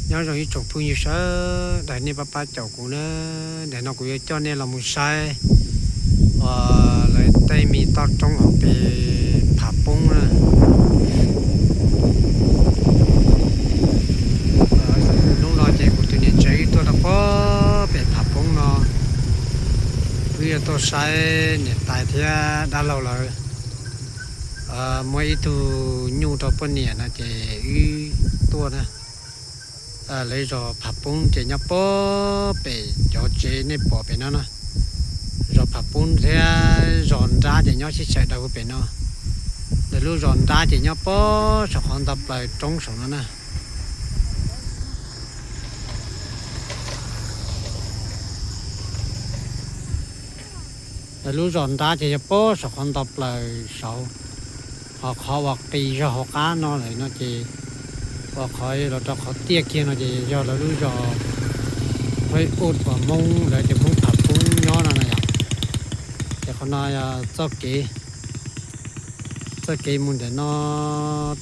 Nyob zoo ib tsoom phooj ywg sawv daws nej pab pab caum kuv na. Ntawm no kuv yuav coj nej los mus saib uas lawv tej me toj roob hauv pes Phav Poob na. Hnub no ces kuv tus niam tsev wb tuaj rau pem Phav Poob no, wb yuav tuaj saib niam tais thiab dab laug lawv muab ib tug nyuj rau poj niam no ces wb tuaj na. Lawv zos Phav Poob ces nyob pem cov tsev nej pom pem no na. Zos Phav Poob thiab zos Nrab ces nyob sib tshais daws pem no. Lawv lub zos Nrab ces nyob pem saum qhov ntau plaws roob saum no na. Lawv lub zos Nrab ces yog pem saum qhov ntau plaws saud, ho qhov uas qis zog hauv qab no lawm no ces, uas qhov los rau qhov tiaj kiag no ces yog lawv lub zos Huaib Ub uas Hmoob lawv tias Hmoob Phav Poob nyob no na yom. Ces qhov no yog txoj kev, txoj kev mus ntawm no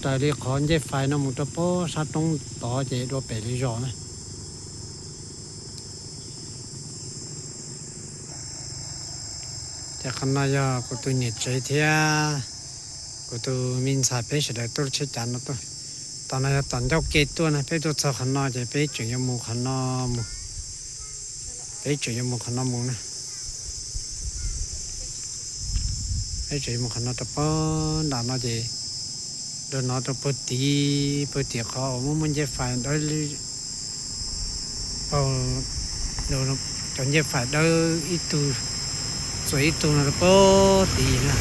raws li qhov ncej fais no mus rau pem sab roob tod ces dua pem lawv zos na. Ces qhov no yog kuv tus niam tsev thiab kuv tus me ntxhais peb sawv daws tuaj tsheb cav no tuaj. Tom no yog tom ncauj ke tuaj na, peb tuaj txog qhov no ces peb tseem yuav mus qhov no mus. Peb tseem yuav mus qhov no mus na. Peb tseem yuav mus qhov no rau pem nram no ces, rau no rau puag tid, puag tim qhov uas muaj muaj ncej fais dawb, cov ncej fais dawb ib tug, txuas ib tug no rau puag tid na.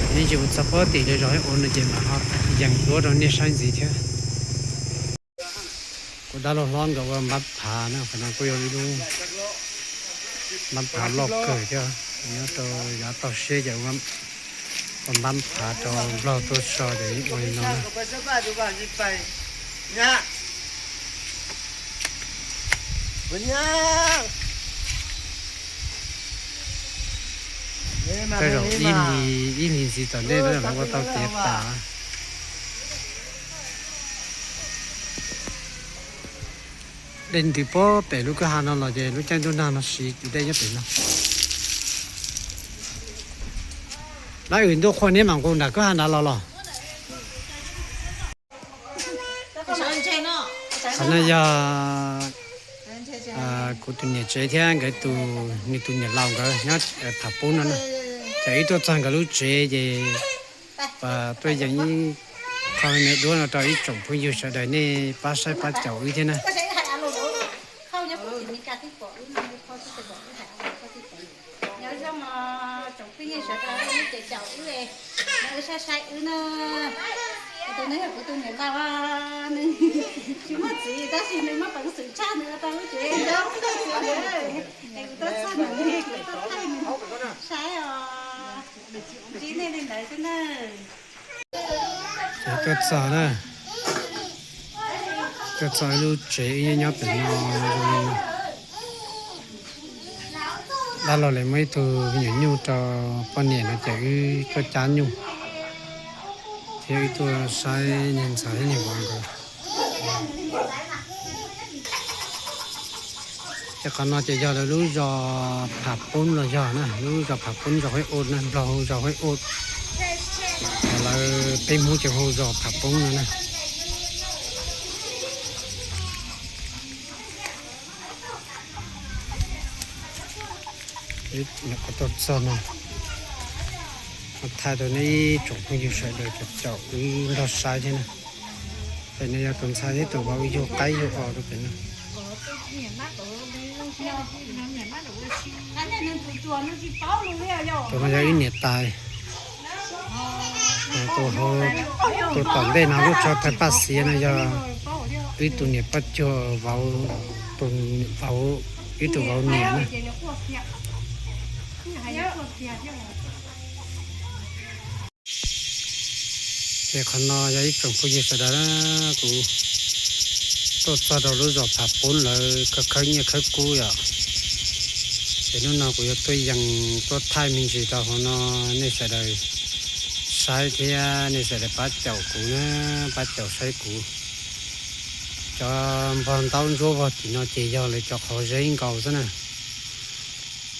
Nws tsis mus txog puag tim lawv zos Huaib Ub no ces mam ho yees duab rau nej saib ntxiv thiab. Kuv dab laug hlob nkawd ua npab phav na, qhov no kuj yog ib lub npab phav loj kawg thiab, nyob rau yav toj siab ces ua npab phav rau Nplog tuaj so ces ua li no na. Tej zaum ib hlis ntxiv tom ntej no lawv ua tau tiav tas. Dej ntws puag pem lub kwj ha no los ces lub caij ntuj nag no siv tus dej nyob pem no. Lawv wb ntuj qhua neb mam nqus nram kwj ha nrad los los. Qhov no yog kuv tus niam tsev thiab nkawd tus, nws tus niam laus nkawd nyob Phav Pub no na. Ces wb tuaj txog nkawd lub tsev ces tuaj yees ib qho me duab no rau ib tsoom phooj ywg sawv daws nej pab saib pab caum wb thiab na. Nyob zoo tsoom phooj ywg sawv daws, nej caum wb, nej saib saib wb na. Tus no yog kuv tus niam laus, nws tsis muaj txiv tab sis nws muaj peev xwm tshaj, nws ua tau lub tsev zoo kawg. Es kuv tuaj txog ntawm no kuv tuaj thaij nws saib os. Ntsib nej li ntawd xwb na. Ces tuaj txog na, tuaj txog ib lub tsev wb nyob pem no zoo li no. Dab laug lawv muab ib tug me nyuam nyuj rau poj niam no ces wb tuaj cab nyuj thiab wb tuaj saib niag ntxhais thiab niag vauv nkawd. Ces qhov no ces yog lawv lub zos Pham Poob los yog na, lub zos Pham Poob zos Huaib Ub na, Nplog hu zos Huaib Ub, lawv peb Hmoob ces hu zos Pham Poob no na. Nyuam qhuav tuaj txog no, thaij rau nej ib tsoom phooj ywg sawv daws caum wb nrog saib thiab na. Pem no yog tus ntxhais thiab tus vauv yug qaib yug os rau pem no. Tus no yog wb niam tais. Tus, tus tom ntej no lub tsho tawg paj xiav no yog wb tus niam poj cuag vauv, tus vauv, wb tus vauv niam na. Ces qhov no yog ib tsoom phooj ywg sawv daws na, kuv tuaj txog rau lub zos Pham Poob lawv khawb nyiaj khawb kub yom. Ces hnub no kuv yuav tuaj yees tuaj thaij me ntsis rau hauv no, nej sawv daws saib thiab nej sawv daws pab caum kuv na, pab caum saib kuv. Cov npog ntaub ntsuab vog tim no ces yog lawv cov qhov zeb nkaus xwb na.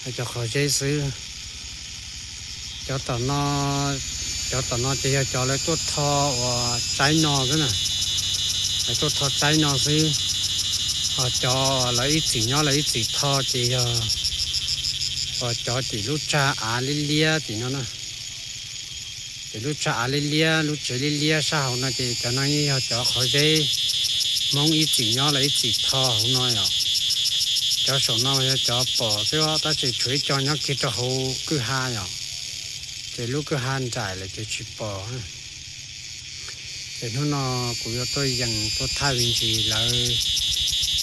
Lawv cov qhov zeb xwb. Cov tom no, cov tom no ces yog cov lawv tuaj tho uas tsaib no xwb na. Lawv tuaj tho tsaib no xwb. Ho cov lawv ib txwm nyob lawv ib txwm tho ces yog uas cov tim lub tsag av liab liab tim no na. Ces lub tsag av liab liab, lub tsev liab liab sab hauv no ces cov no yeej yog cov qhov zeb Hmoob ib txwm nyob lawv ib txwm tho hauv no yom. Cov saum no yog cov pom xwb tab sis tshuav ib co nyob kiag rau hauv kwj ha yom. Ces lub kwj ha nraim lawm ces tsis pom. Ces hnub no kuv yuav tuaj yees tuaj thaij me ntsis lawv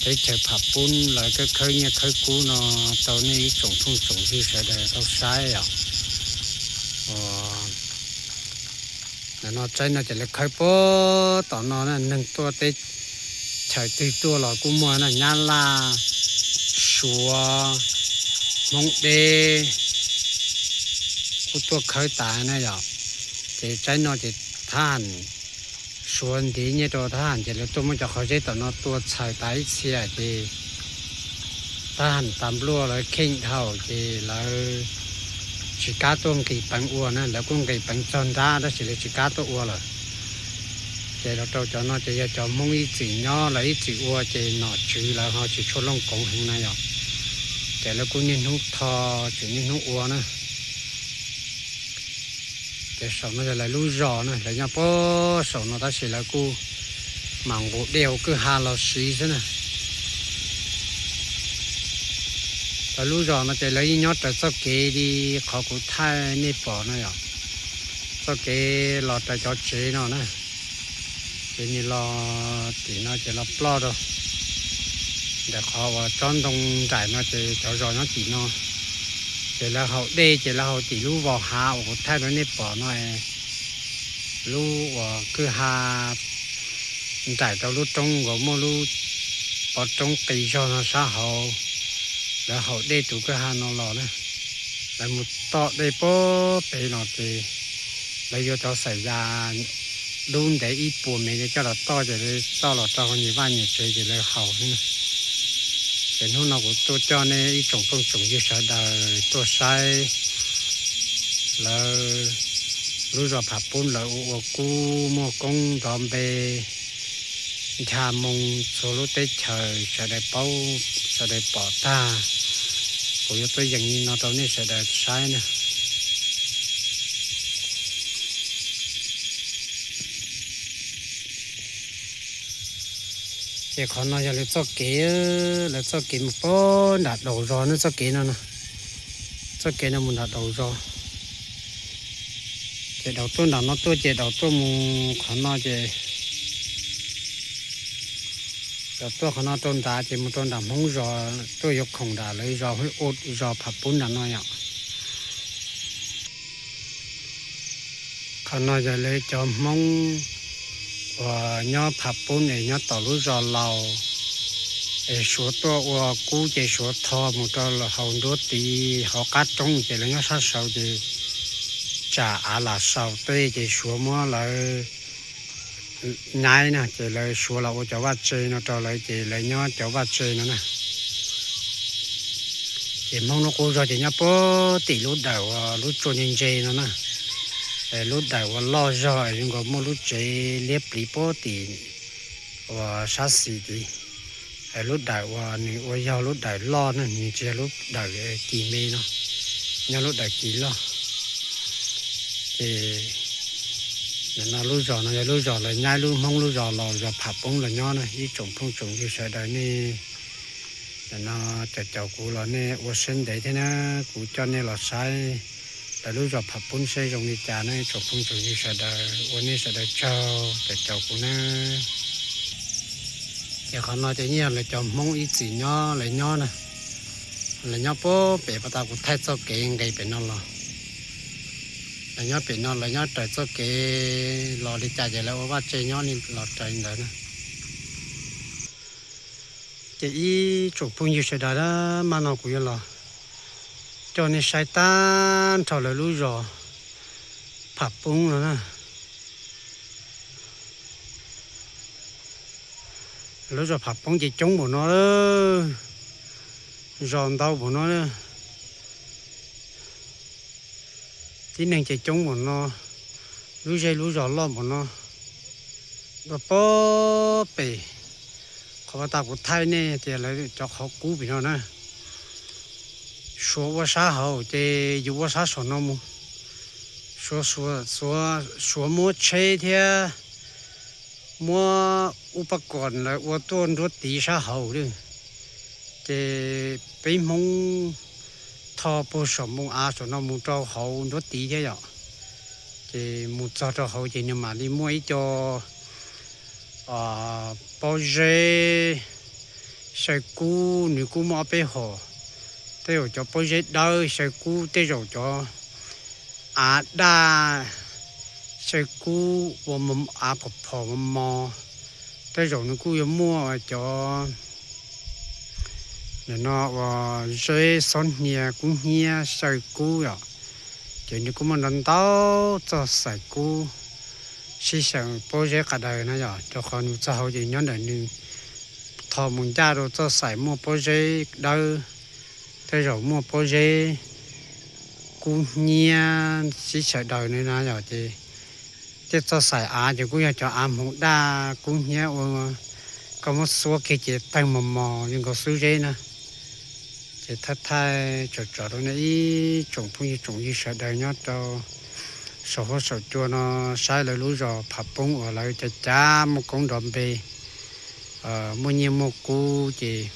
teb chaws Pham Pub lawv khawb nyiaj khawb kub no rau nej ib tsoom phooj tsoom ywg sawv daws tau saib os. Ntawm no tsaib no ces lawv khawb puag tom no na, neeg tuaj teb chaws twg tuaj los kuj muaj na, Nyab Laj, Suav, Hmoob Deb kuj tuaj khawb tas na yom. Ces tsaib no ces thab ham Suav ntiv nyiaj rau thab ham ces lawv tuaj muab cov qhov zeb tom no tua txhaws tas ib txhia ces thab ham tas npluaj lawv kheej dhau ces lawv tsis kam tuaj nqis peev ua na, lawv kuj nqis peev txog nrab tab sis lawv tsis kam tuaj ua lawm. Ces los rau cov no ces yog cov Hmoob ib txwm nyob lawv ib txwm ua ces nom tswv lawv ho tsis tshua looj koov heev na yom. Ces lawv kuj niaj hnub tho, tseem niaj hnub ua na. Ces saum no yog lawv lub zos na, lawv nyob puag saum no tab sis lawv kuj mam nqus dej hauv kwj ha los siv xwb na. Lawv lub zos no ces lawv yeej nyob raws txoj kev li qhov kuv thaij nej pom no yom. Txoj kev los raws cov tsev no na. Ces nws los tim no ces los ploj rau ntawm qhov uas tsob ntoo nraim no ces cov zos nyob tim no. Ces lawv haus dej ces lawv haus tim lub vos hav uas kuv thaij rau nej pom no, lub uas kwj ha nraim rau lub roob uas muaj lub pov roob qis zog no sab hauv. Lawv haus dej tus kwj ha no los na, lawv mus toj dej puag pem no ces lawv yuav cov xaim yas dub ntev ib puas mev coj los toj ces lawv toj los rau hauv nyias vaj nyias tsev ces lawv haus xwb na. Ces hnub no kuv tuaj coj nej ib tsoom phooj tsoom ywg sawv daws tuaj saib lawv lub zos Pham Pub lawv ua ua kub muaj koob nrov npe ncha moo txhua lub teb chaws sawv daws paub sawv daws pom tag. Kuv yuav tuaj yees li no rau nej sawv daws saib na. Ces qhov no yog lawv txoj kev, lawv txoj kev mus puag nram daus zos na, txoj kev no, txoj kev no mus nram daus zos. Ces daus tuaj nram no tuaj ces daus tuaj mus qhov no ces daus tuaj qhov no rau nrad ces mus rau nram Hmoob zos tuaj yuav khoom nram lawv zos Hwj Ut zos Pham Pub nram no yom. Qhov no yog lawv cov Hmoob uas nyob Pham Pub es nyob tom lub zos laus es Suav tuaj ua kub ces Suav tho mus rau hauv nruab tiv hauv qab roob ces lawv nyob sab saud ces tsam av lam saus tej ces Suav muab lawv nyaib na ces lawv Suav los ua cov vaj tse no rau lawv ces lawv nyob cov vaj tse no na. Ces Hmoob lub qub zog ces nyob puag tim lub dawm uas lub tsua ntse ntse no na. Lub dawm uas loj zog zoo nkaus muaj lub tsev liab pliv puag tim uas sab xis tid. Lub dawm uas nws ua yog lub dawm loj na, nws tsis yog lub dawm kis me no, nyob lub dawm kis loj. Ces nim no lub zos no yog lub zos lawv nyaib lub Hmoob lub zos laus zos Pham Poob los nyob na. Ib tsoom phooj tsoom ywg sawv daws nej nim no caum caum kuv los nej ua siab ntev thiab na, kuv coj nej los saib lawv lub zos Pham Poob seb zoo li cas na. Ib tsoom phooj tsoom ywg sawv daws ua nej sawv daws tsaug caum caum kuv na. Ces qhov no ces yeej yog lawv cov Hmoob ib txwm nyob lawv nyob na. Lawv nyob puag pem pas tas kuv thaij txoj kev nqis pem no los. Lawv nyob pem no lawv nyob raws txoj kev los li cas ces lawv ua vaj tse nyob li los raws li ntawd na. Ces ib tsoom phooj ywg sawv daws, maj no kuv yuav los coj nej saib tag nrho lawv lub zos Pham Poob no na. Lub zos Phav Poob ces coob npaum no, zos ntau npaum no, tib neeg ces coob npaum no, lub zej lub zos loj npaum no, dua pob pem. Qhov uas tas kuv thaij nej tias lawv cov qhov kub pem no na, Suav ua sab hauv ces yus ua sab saum no mus. Suav, Suav muab tsheb thiab muab ub pab kom lawv ua tuaj nruab tiv sab hauv lawm. Ces peb Hmoob tho puag saum npoo av saum no mus rau hauv nruab tiv thiab yom. Ces mus txog rau hauv ces nws mam li muaj ib co pob zeb xyaw kub, nws kuj muaj ob peb hom. Tej zaum cov pob zeb dawb xyaw kub, tej zaum cov av daj xyaw kub ua av phom phom mos mos. Tej zaum nws kuj yuav muaj cov nim no uas zeb xob hnia kub hnyiab xyaw kub yom. Ces nws kuj muaj ntau ntau txoj xaim kub sib xyaw pob zeb qas daws na yom, rau qhov nws txog hauv ces nyob ntawm nws tho mus ncaj rau txoj xaim muaj pob zeb dawb, tej zaum muaj pob zeb kub hnyiab sib xyaw daws na yom. Ces tej txoj xaim av ces kuj yog cov av hmoov daj kub hnyiab ua koj muab xuab kiag ces tawg mos mos zoo nkaus xub zeb na. Ces thaij thaij tsom tsom rau nej ib tsoom phooj ywg tsoom ywg sawv daws nyob rau saum huab saum cua no saib lawv lub zos Phav Poob uas lawv cav cav muaj koob nrov npe, muaj nyiaj muaj kub ces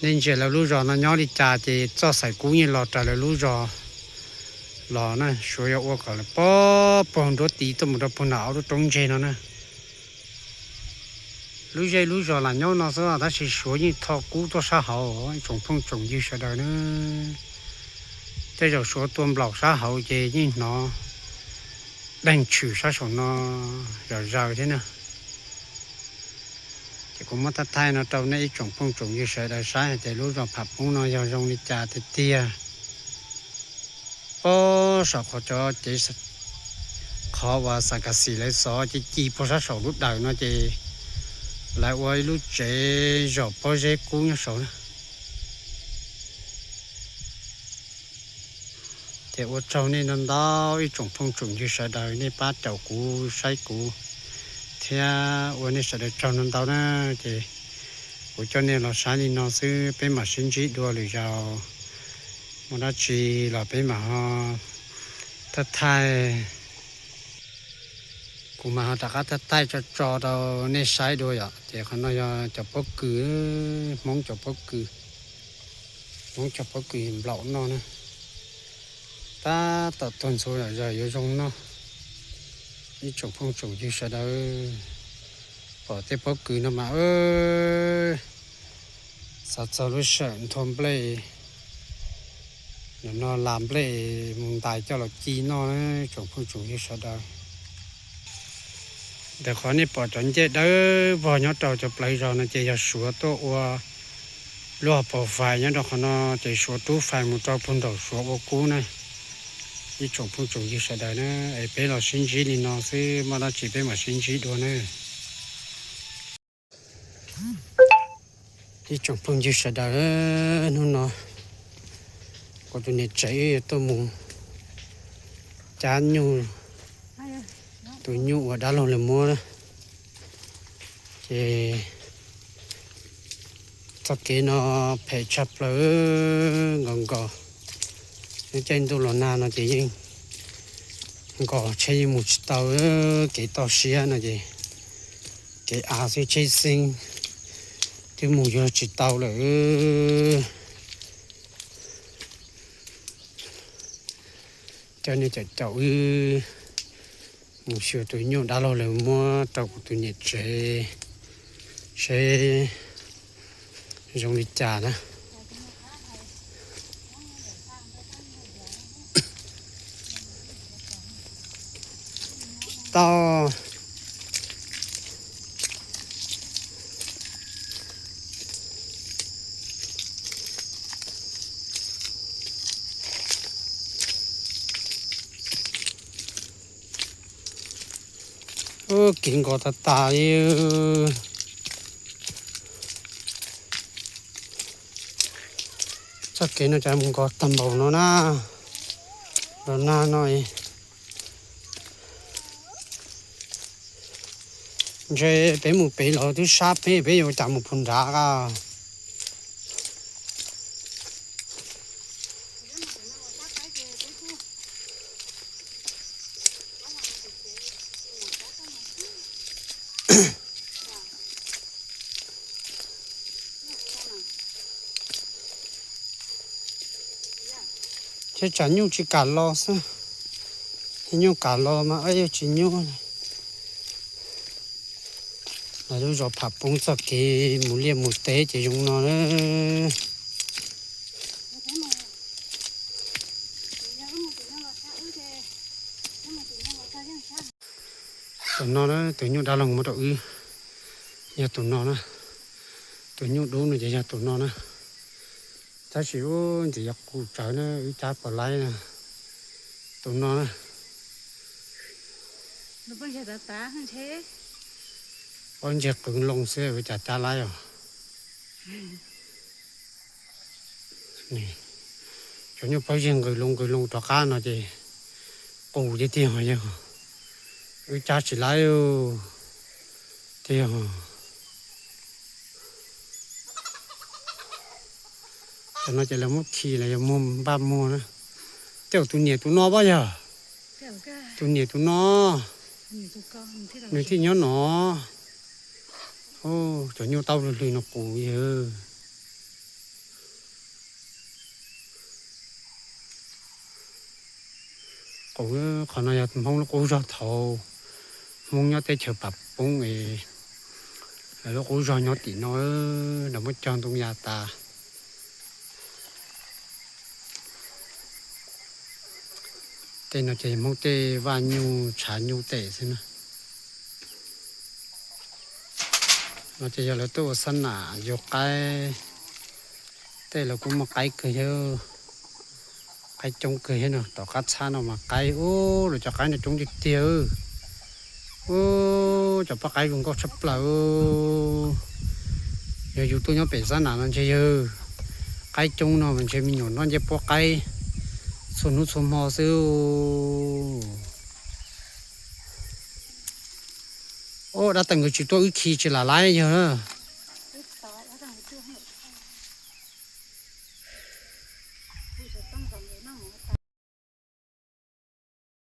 nej ntsia lawv lub zos no nyob li cas ces txoj xaim kub yeej los raws lawv lub zos los na. Suav yuav ua kom lawv pob puag nruab tiv tuaj mus rau puag nram ob lub roob ntseg no na. Lub zej lub zos lam nyob no xwb tab sis Suav yeej tho kub tuaj sab hauv ib tsoom phooj tsoom ywg sawv daws na. Tej zaum Suav tua nplaum sab hauv ces yeej hnov deeg tshwm sab saum no zom zaws thiab na. Ces kuv muab thaij thaij no rau nej ib tsoom phooj tsoom ywg sawv daws saib hais tias lub zos Phav Poob no yog zoo li cas tiag tiag. Pob saum qhov cov cev, qhov uas xam kas xim lawv xov ci ci puag sab saum lub dawm no ces lawv ua ib lub tsev zom pob zeb kub nyob saud na. Ces ua tsaug nej ntau ntau ib tsoom phooj tsoom ywg sawv daws nej pab caum kuv saib kuv thiab ua nej sawv daws tsaug ntau ntau na. Ces kuv coj nej los saib li no xwb, peb mam sib ntsib dua lwm zaus. Muaj dab tsi los peb mam ho thaij thaij, kuv mam ho rov qab thaij thaij tso tso rau nej saib dua yom. Ces qhov no yog cov pob kws, Hmoob cov pob kws, Hmoob cov pob kws nplaum no na. Tab tom tuag ntxhuav zom zaws yuav zoo noj. Ib tsoom phooj tsoom ywg sawv daws pom tej pob kws no mas xav txog lub sij hawm nthua nplej, nim no las nplej mus ntais coj los ci noj na tsoom phooj tsoom ywg sawv daws. Ntawm qhov nej pom cov ncej dawb vog nyob rau cov plawv zos no ces yog Suav tuaj ua lub hauv paus fais nyob rau qhov no, ces Suav rub fais mus rau puag nraum Suav ua kub na. Ib tsoom phooj tsoom ywg sawv daws na, es peb los sib ntsib li no xwb, muaj dab tsi peb mam sib ntsib dua na. Ib tsoom phooj ywg sawv daws, hnub no kuv tus niam tsev wb yuav tuaj mus cab nyuj, tus nyuj uas dab laug lawv muab na. Ces txoj kev no phem tshaj plaws, nkos nkos, lub caij ntuj los nag no ces yeej nkos tsheb yeej mus tsis tau, kev toj siab no ces kev av xwb tsheb xeeb twb mus yuav tsis tau lawm. Coj nej caum caum wb mus xyuas tus nyuj dab laug lawv muab rau kuv tus niam tsev seb zoo li cas na. Tau. Ub, kev nkos tas tas li. Txoj kev no cas mus nkaus tag npaum no na, los nag no. Ntshe peb mus pem los twb sab peb, peb yuav cas mus puag nrad a. Ces tsam nyuj tsis kam los xwb, nyuj kam los mas wb yuav tsis nyuaj. Lawv lub zos Pham Poob txoj kev mus liaj mus teb ces zoo no na. Tus no na, tus nyuj dab laug muab rau wb, yog tus no na. Tus nyuj dub no ces yog tus no na. Tab sis ub ntxim yog qus tsawv na, wb cab puas laib na. Tus no na. Pob ntseg qws loo xwb ua cas cab laib os. Cov nyuj pob ntseg nqws loo nqws loo rov qab no ces qus tiag tiag yog, wb cab tsis laib tiag. Cov no ces lawv muab khi los yog muag npaj muag na. Tej zaum tus niam tus no pob yog, tus niam tus no, nws thiaj nyob no. Cov nyuj taub hlwb hlwb no qus yog. Qus, qhov no yog Hmoob lub qub zog thaum Hmoob nyob teb chaws Pham Poob es, lawv lub qub zog nyob tim no, lawv muab cog ntoo yas tas. Tej no ces Hmoob tej vaj nyuj tshav nyuj tej xwb na. No ces yog lawv tuaj ua xab nam yug qaib. Tej lawv kuj muaj qaib kawg thiab, qaib coob kawg thiab no. Tom qab txhab no mas qaib, ub, lawv cov qaib no coob tiag tiag. Ub, cov pob qaib zoo nkauj tshaj plaws. Yog yus tuaj nyob pem xab nam no ntshe yawg, qaib coob no mas ntshe me nyuam noj ncej pob qaib txhua hnub txhua hmo xwb. Ub, dab teeg nkawd tsis tuaj wb khi tsis lam laib yawg.